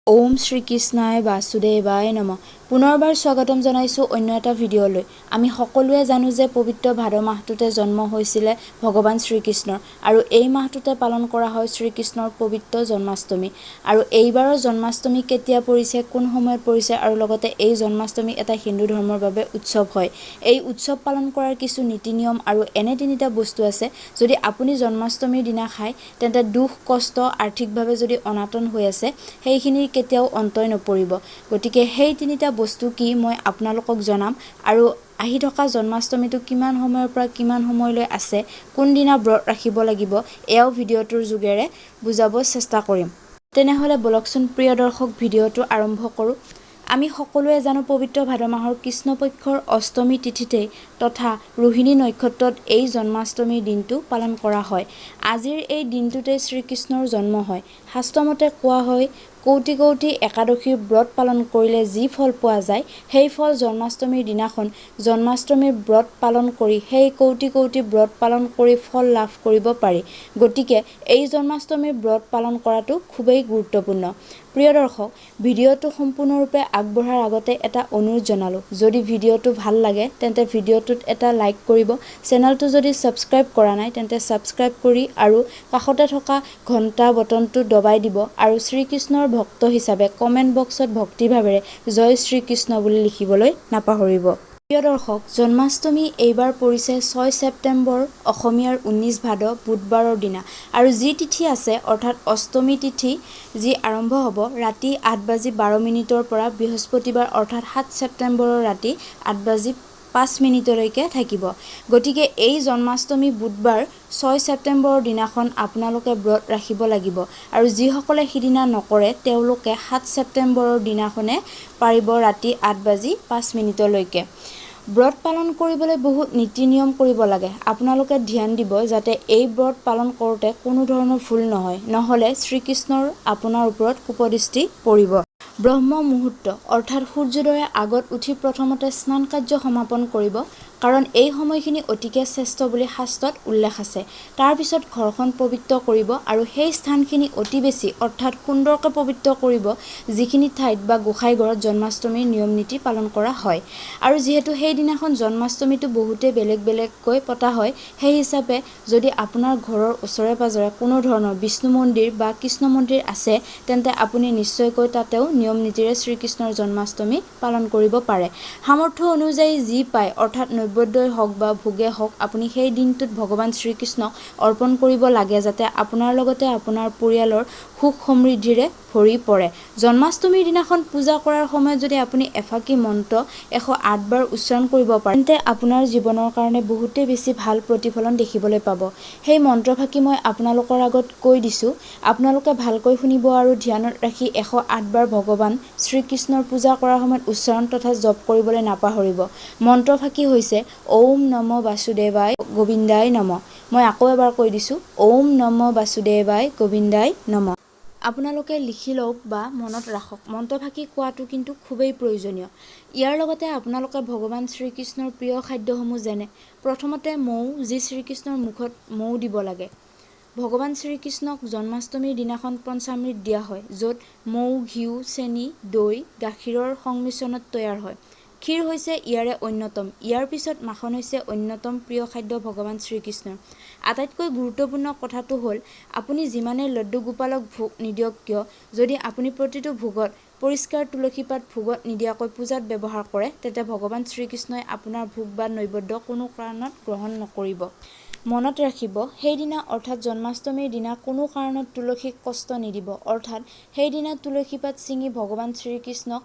ওম শ্ৰীকৃষ্ণায় বাসুদেৱায় নম। পুনৰবাৰ স্বাগতম জনাইছোঁ অন্য এটা ভিডিঅ'লৈ। আমি সকলোৱে জানো যে পবিত্ৰ ভাদ মাহটোতে জন্ম হৈছিলে ভগৱান শ্ৰীকৃষ্ণৰ আৰু এই মাহটোতে পালন কৰা হয় শ্ৰীকৃষ্ণৰ পবিত্ৰ জন্মাষ্টমী। আৰু এইবাৰৰ জন্মাষ্টমী কেতিয়া পৰিছে, কোন সময়ত পৰিছে আৰু লগতে এই জন্মাষ্টমী এটা হিন্দু ধৰ্মৰ বাবে উৎসৱ হয়। এই উৎসৱ পালন কৰাৰ কিছু নীতি নিয়ম আৰু এনে তিনিটা বস্তু আছে, যদি আপুনি জন্মাষ্টমীৰ দিনা খায় তেন্তে দুখ কষ্ট, আৰ্থিকভাৱে যদি অনাটন হৈ আছে, সেইখিনিৰ কেতিয়াও অন্তই নপৰিব। গতিকে সেই তিনিটা বস্তু কি, মই আপোনালোকক জনাম আৰু আহি থকা জন্মাষ্টমীটো কিমান সময়ৰ পৰা কিমান সময়লৈ আছে, কোনদিনা ব্ৰত ৰাখিব লাগিব, এয়াও ভিডিঅ'টোৰ যোগেৰে বুজাব চেষ্টা কৰিম। তেনেহ'লে ব'লকচোন প্ৰিয় দৰ্শক, ভিডিঅ'টো আৰম্ভ কৰোঁ। আমি সকলোৱে জানো, পবিত্ৰ ভাদ মাহৰ কৃষ্ণপক্ষৰ অষ্টমী তিথিতেই তথা ৰোহিণী নক্ষত্ৰত এই জন্মাষ্টমীৰ দিনটো পালন কৰা হয়। আজিৰ এই দিনটোতে শ্ৰীকৃষ্ণৰ জন্ম হয়। শাস্ত্ৰমতে কোৱা হয়, কৌটি কৌটি একাদশীৰ ব্ৰত পালন কৰিলে যি ফল পোৱা যায়, সেই ফল জন্মাষ্টমীৰ দিনাখন জন্মাষ্টমীৰ ব্ৰত পালন কৰি সেই কৌটি কৌটি ব্ৰত পালন কৰি ফল লাভ কৰিব পাৰি। গতিকে এই জন্মাষ্টমীৰ ব্ৰত পালন কৰাটো খুবেই গুৰুত্বপূৰ্ণ। প্ৰিয় দৰ্শক, ভিডিঅ'টো সম্পূৰ্ণৰূপে আগবঢ়াৰ আগতে এটা অনুৰোধ জনালোঁ। যদি ভিডিঅ'টো ভাল লাগে, তেন্তে ভিডিঅ'টোত এটা লাইক কৰিব। চেনেলটো যদি ছাবস্ক্ৰাইব কৰা নাই, তেন্তে ছাবস্ক্ৰাইব কৰি আৰু কাষতে থকা ঘণ্টা বটনটো দবাই দিব আৰু শ্ৰীকৃষ্ণৰ ভক্ত হিচাপে কমেণ্ট বক্সত ভক্তিভাৱেৰে "জয় শ্ৰীকৃষ্ণ" বুলি লিখিবলৈ নাপাহৰিব। প্ৰিয় দৰ্শক, জন্মাষ্টমী এইবাৰ পৰিছে 6 ছেপ্টেম্বৰ, অসমীয়াৰ 19 ভাদ, বুধবাৰৰ দিনা। আৰু যি তিথি আছে, অৰ্থাৎ অষ্টমী তিথি যি আৰম্ভ হ'ব ৰাতি 8 বাজি 12 মিনিটৰ পৰা বৃহস্পতিবাৰ অৰ্থাৎ 7 ছেপ্টেম্বৰৰ ৰাতি 8 বাজি 5 মিনিটলৈকে থাকিব। গতিকে এই জন্মাষ্টমী বুধবাৰ 6 ছেপ্টেম্বৰৰ দিনাখন আপোনালোকে ব্ৰত ৰাখিব লাগিব আৰু যিসকলে সিদিনা নকৰে, তেওঁলোকে 7 ছেপ্টেম্বৰৰ দিনাখনে পাৰিব ৰাতি 8 বাজি 5 মিনিটলৈকে। ব্ৰত পালন কৰিবলৈ বহুত নীতি নিয়ম কৰিব লাগে। আপোনালোকে ধ্যান দিব যাতে এই ব্ৰত পালন কৰোঁতে কোনো ধৰণৰ ভুল নহয়, নহ'লে শ্ৰীকৃষ্ণৰ আপোনাৰ ওপৰত কোপদৃষ্টি পৰিব। ব্ৰহ্ম মুহূৰ্ত অৰ্থাৎ সূৰ্যোদয়ৰ আগত উঠি প্ৰথমতে স্নান কাৰ্য সমাপন কৰিব, কাৰণ এই সময়খিনি অতিকে শ্ৰেষ্ঠ বুলি শাস্ত্ৰত উল্লেখ আছে। তাৰপিছত ঘৰখন পবিত্ৰ কৰিব আৰু সেই স্থানখিনি অতি বেছি অৰ্থাৎ সুন্দৰকৈ পবিত্ৰ কৰিব, যিখিনি ঠাইত বা গোঁসাই ঘৰত জন্মাষ্টমীৰ নিয়ম নীতি পালন কৰা হয়। আৰু যিহেতু সেইদিনাখন জন্মাষ্টমীটো বহুতেই বেলেগ বেলেগকৈ পতা হয়, সেই হিচাপে যদি আপোনাৰ ঘৰৰ ওচৰে পাঁজৰে কোনো ধৰণৰ বিষ্ণু মন্দিৰ বা কৃষ্ণ মন্দিৰ আছে, তেন্তে আপুনি নিশ্চয়কৈ তাতেও নিয়ম নীতিৰে শ্ৰীকৃষ্ণৰ জন্মাষ্টমী পালন কৰিব পাৰে। সামৰ্থ্য অনুযায়ী যি পায়, অৰ্থাৎ নৈবেদ্যই হওক বা ভোগে হওক, আপুনি সেই দিনটোত ভগৱান শ্ৰীকৃষ্ণক অৰ্পণ কৰিব লাগে, যাতে আপোনাৰ লগতে আপোনাৰ পৰিয়ালৰ সুখ সমৃদ্ধিৰে ভৰি পৰে। জন্মাষ্টমীৰ দিনাখন পূজা কৰাৰ সময়ত যদি আপুনি এফাকি মন্ত্ৰ 108 বাৰ উচ্চাৰণ কৰিব পাৰে, তেন্তে আপোনাৰ জীৱনৰ কাৰণে বহুতেই বেছি ভাল প্ৰতিফলন দেখিবলৈ পাব। সেই মন্ত্ৰফাকি মই আপোনালোকৰ আগত কৈ দিছোঁ, আপোনালোকে ভালকৈ শুনিব আৰু ধ্যানত ৰাখি 108 বাৰ ভগৱান শ্ৰীকৃষ্ণৰ পূজা কৰাৰ সময়ত উচ্চাৰণ তথা জপ কৰিবলৈ নাপাহৰিব। মন্ত্ৰফাকি হৈছে "ওম নম বাসুদেৱায় গোবিন্দায় নম"। মই আকৌ এবাৰ কৈ দিছোঁ, "ওম নম বাসুদেৱায় গোবিন্দায় নম"। আপোনালোকে লিখি লওক বা মনত ৰাখক। মন্ত্ৰফাকি কোৱাটো কিন্তু খুবেই প্ৰয়োজনীয়। ইয়াৰ লগতে আপোনালোকে ভগৱান শ্ৰীকৃষ্ণৰ প্ৰিয় খাদ্যসমূহ, যেনে প্ৰথমতে মৌ, যি শ্ৰীকৃষ্ণৰ মুখত মৌ দিব লাগে। ভগৱান শ্ৰীকৃষ্ণক জন্মাষ্টমীৰ দিনাখন পঞ্চামৃত দিয়া হয়, য'ত মৌ, ঘিউ, চেনি, দৈ, গাখীৰৰ সংমিশ্ৰণত তৈয়াৰ হয়। ক্ষীৰ হৈছে ইয়াৰে অন্যতম। ইয়াৰ পিছত মাখন হৈছে অন্যতম প্ৰিয় খাদ্য ভগৱান শ্ৰীকৃষ্ণৰ। আটাইতকৈ গুৰুত্বপূৰ্ণ কথাটো হ'ল, আপুনি যিমানেই লড্ডু গোপালক ভোগ নিদিয়ক কিয়, যদি আপুনি প্ৰতিটো ভোগত পৰিষ্কাৰ তুলসী পাত ভোগত নিদিয়াকৈ পূজাত ব্যৱহাৰ কৰে, তেন্তে ভগৱান শ্ৰীকৃষ্ণই আপোনাৰ ভোগ বা নৈবেদ্য কোনো কাৰণত গ্ৰহণ নকৰিব। মনত ৰাখিব, সেইদিনা অৰ্থাৎ জন্মাষ্টমীৰ দিনা কোনো কাৰণত তুলসীক কষ্ট নিদিব, অৰ্থাৎ সেইদিনা তুলসী পাত ছিঙি ভগৱান শ্ৰীকৃষ্ণক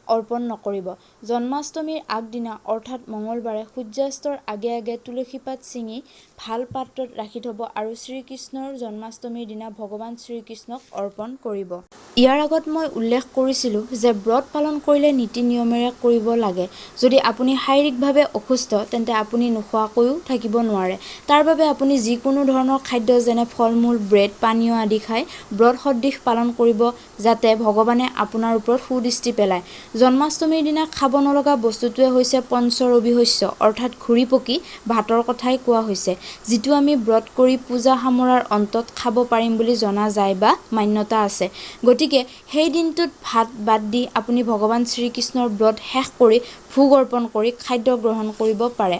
অৰ্পণ নকৰিব। জন্মাষ্টমীৰ আগদিনা অৰ্থাৎ মঙলবাৰে সূৰ্যাস্তৰ আগে আগে তুলসী পাত ছিঙি ভাল পাত্ৰত ৰাখি থ'ব আৰু শ্ৰীকৃষ্ণৰ জন্মাষ্টমীৰ দিনা ভগৱান শ্ৰীকৃষ্ণক অৰ্পণ কৰিব। ইয়াৰ আগত মই উল্লেখ কৰিছিলোঁ যে ব্ৰত পালন কৰিলে নীতি নিয়মেৰে কৰিব লাগে। যদি আপুনি শাৰীৰিকভাৱে অসুস্থ, তেন্তে আপুনি নোখোৱাকৈও থাকিব নোৱাৰে। তাৰ বাবে আপুনি যিকোনো ধৰণৰ খাদ্য, যেনে ফল মূল, ব্ৰেড, পানীয় আদি খাই ব্ৰত সদৃশ পালন কৰিব, যাতে ভগৱানে আপোনাৰ ওপৰত সুদৃষ্টি পেলায়। জন্মাষ্টমীৰ দিনা খাব নলগা বস্তুটোৱে হৈছে পঞ্চৰবি শস্য, অৰ্থাৎ ঘূৰি পকি ভাতৰ কথাই কোৱা হৈছে, যিটো আমি ব্ৰত কৰি পূজা সামৰাৰ অন্তত খাব পাৰিম বুলি জনা যায় বা মান্যতা আছে। গতিকে সেই দিনটোত ভাত বাদ দি আপুনি ভগৱান শ্ৰীকৃষ্ণৰ ব্ৰত শেষ কৰি ভোগ অৰ্পণ কৰি খাদ্য গ্ৰহণ কৰিব পাৰে।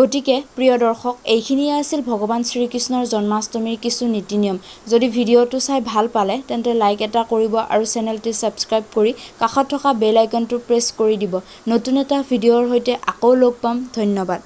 গতিকে প্ৰিয় দৰ্শক, এইখিনিয়ে আছিল ভগৱান শ্ৰীকৃষ্ণৰ জন্মাষ্টমীৰ কিছু নীতি নিয়ম। যদি ভিডিঅ'টো চাই ভাল পালে তেন্তে লাইক এটা কৰিব আৰু চেনেলটি ছাবস্ক্ৰাইব কৰি কাষত থকা বেল আইকনটো প্ৰেছ কৰি দিব। নতুন এটা ভিডিঅ'ৰ সৈতে আকৌ লগ পাম। ধন্যবাদ।